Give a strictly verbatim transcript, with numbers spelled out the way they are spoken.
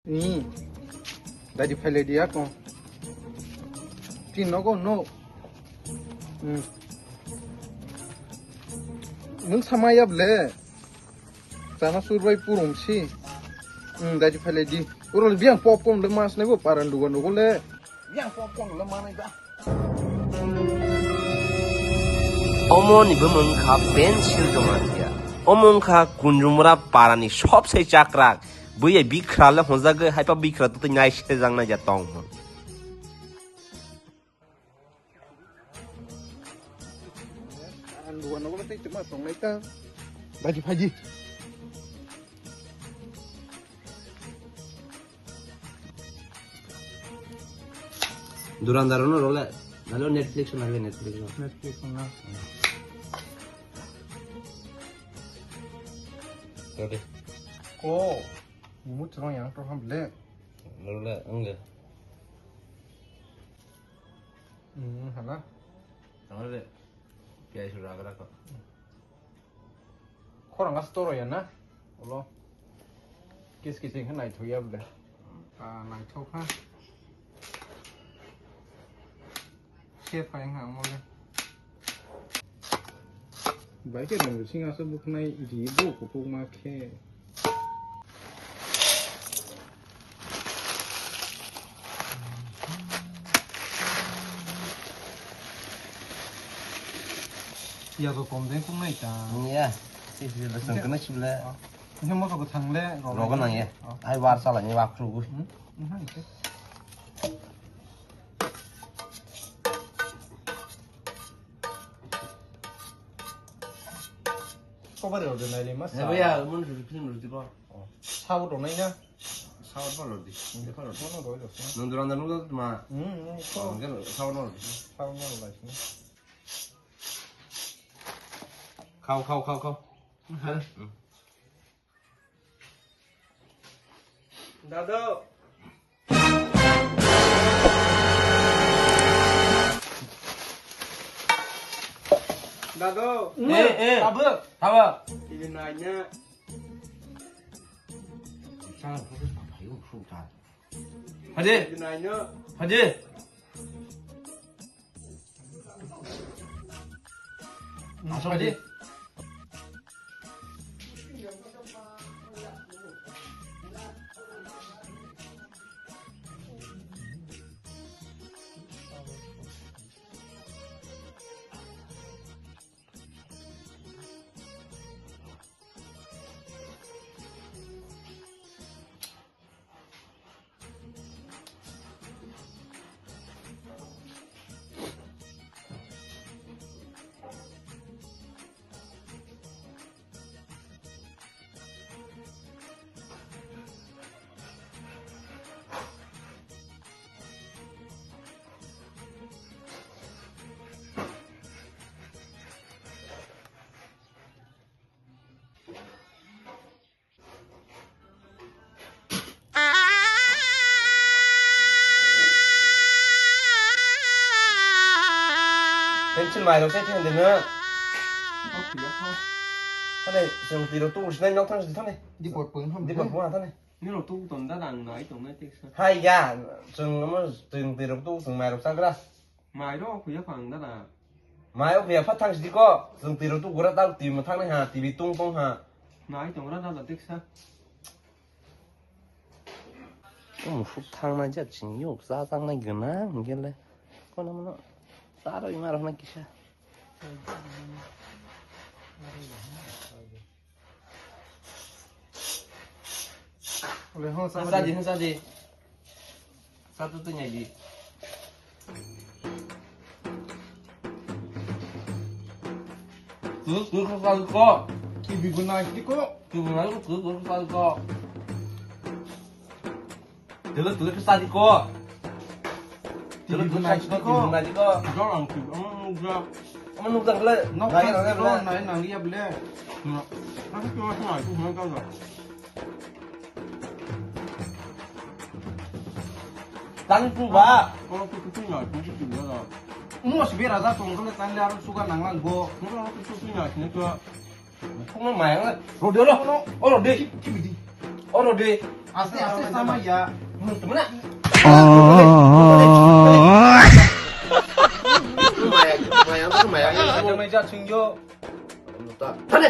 Ni. Dadi phailai di ako. Tin nogo no. Hmm. Nung sama yab le. Chana sur bai purum si. Hmm, dadi phailai di. Uro le biang pop pon le mas nai bo paran duga nogo le. Biang pop pon le manai ba. Omo ni bumung kha Pensil Jamatia. Omo wngkha Kunjumura parani sobse chakrak. Buya bikra le honjagwi haipa bikra totwi nai sejak nai ja tongmung. Ang dugan nogo tei tongma tongnai ta. Baji phaji. Durandar no role. Nalo Netflix na Netflix no. Netflix na. Rode. Ko. Mut rong yang to ham le. Role ang le. Hmm, hala. Ang le. Piyai sura kara ko. Khorang gas toro ya na? Ulo. Kis kis khe naithok ya bole. Ah, naithok ha. Se phai ha mo le. Bai khe rang sing asa buknai ri bo kutuk ma khe. Ya ko kom den kung nai ta. Ya. Sih, sih, sih, sih, kena sih, le. Ini mau ke thang le, rogo nang ya. Ai war salah ni waktu gue. Hmm? Hmm, itu. Kobar order nai le mas. Ya, ya, mun film roti ko. Sao to nai na. Sao pa roti. Ini pa roti. Kono roi roti. Nung duran dan nung ma. Hmm, hmm. Sao no roti. Sao no roti. Khao, khao, khao, khao. Dado. Dado. Eh, eh. Tabuk. Tabuk. Ini nanya. Sana fokus apa yuk sudah. Haji. Ini nanya. Haji. Asal haji. Pencil mai rok sai thang deno. Thane, chwng twi rok tu usnai nok thang si thane. Dipor pung ham. Dipor pung thane. Ni rok tu ton da dang nai tong nai teksa. Hai ya, chwng amo chwng twi rok tu chwng mai rok chagra. Mai rok huya phang dada. Mai rok huya pha thang sidi ko. Chwng twi rok tu gura ta twi ma thang nai ha, T V tung tong ha. Nai tong ra dada teksa. Musuk thang nai ja ching yok sa thang nai gana hingke le. Kono mono. Sa rok ima rok nai kisa. Ole, ho, sa Sa di, ho, sa di. Sa tu tu nyai di. Tu, tu, tu, sa ko. Ki bi gunai di ko. Ki bi gunai ko, tu, tu, sa ko. Tele, tele, pesa di ko. Tele, tele, pesa di ko, tele, pesa di ko. Jor ang tu, ang nukjak. Ang nukjak le. Nok nai, nai, nai, nai, nai, nai, ya bele. Na. Aku cuma sama itu, mana kau tak? Tang tu ba. Kalau tu tu ngai, tu tu ngai. Mo sibera da tong kole tang le aro suga nang lang go. Kalau tu tu ngai, ni tu. Kung mai ang. Rode lo. Oh, rode. Ki, ki bidi. Oro de. Aste aste sama ya. Mana? Maya, maya, maya. Maya, maya, singyo. Mana?